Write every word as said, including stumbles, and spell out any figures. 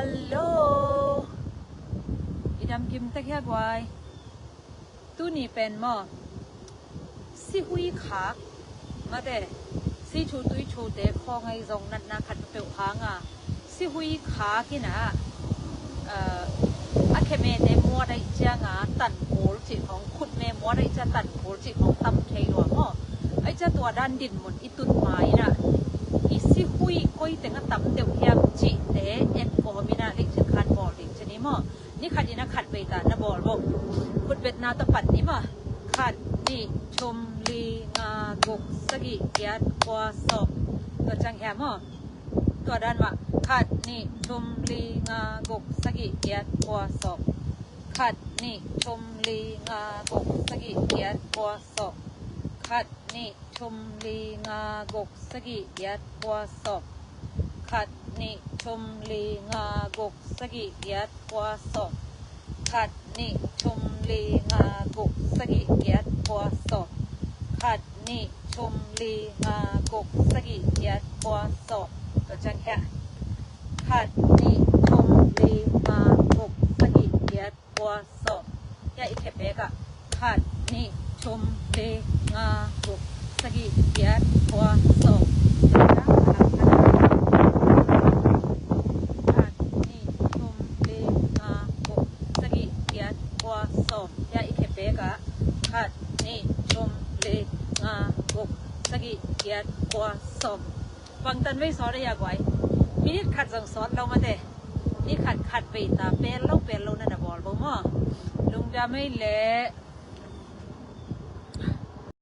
Hello. I dam kim tek hia guai? Tuni pen maw, sihui khak, mate, si thu tui thute khawng ahi zong natna khat peuh hanga sihui khak in ah, a, a khemete muat ahih cianga tan kul cih khawng, khutme muat ahih cia tan kul cih khawng tam thei lua maw? Ahih cia tua dan dinmun i tun ma in ah, i sihui koi teng a tam deuh hiam cihte et kawm in ah, leihin khat bawl ding ci ni maw? Ni khat in a khat vei ta na bawl bo. Khutbetna tawh pan ni maw? Khat, nih, thum, li, nga, guk, sagih, giat, kua, sawm. Tua ciang hia maw? Tua dan mah. Khat, nih, thum, li, nga, guk, sagih, giat, kua, sawm. Khat, nih, thum, li, nga, guk, sagih, giat, kua, sawm. Khat, nih, thum, li, nga, guk, sagih, giat, kua, sawm. Khat, nih, thum, li, nga, guk, sagih, giat, kua, sawm. Khat, nih, thum, li, nga, guk, sagih, giat, kua, sawm. Khat, nih, thum, li, nga, guk, sagih, giat, kua, sawm. Tua ciang hia? Khat, nih, thum, li, nga, guk, sagih, giat, kua, sawm. Hia i khepek ah. Khat, nih, thum, li, nga, guk, sagih, giat, kua, sawm. Khat, nih, thum, li, nga, guk, sagih, giat, kua, sawm. Hia i khepek ah. Khat, nih, thum, li, nga, guk, sagih, giat, kua, sawm. Bangtan vei sawt a hia guai? Minit khat zong sawt lo mate. Ni khat khat vei ta pel lo pel lo na na bawl bo maw? Lungdam ei leh.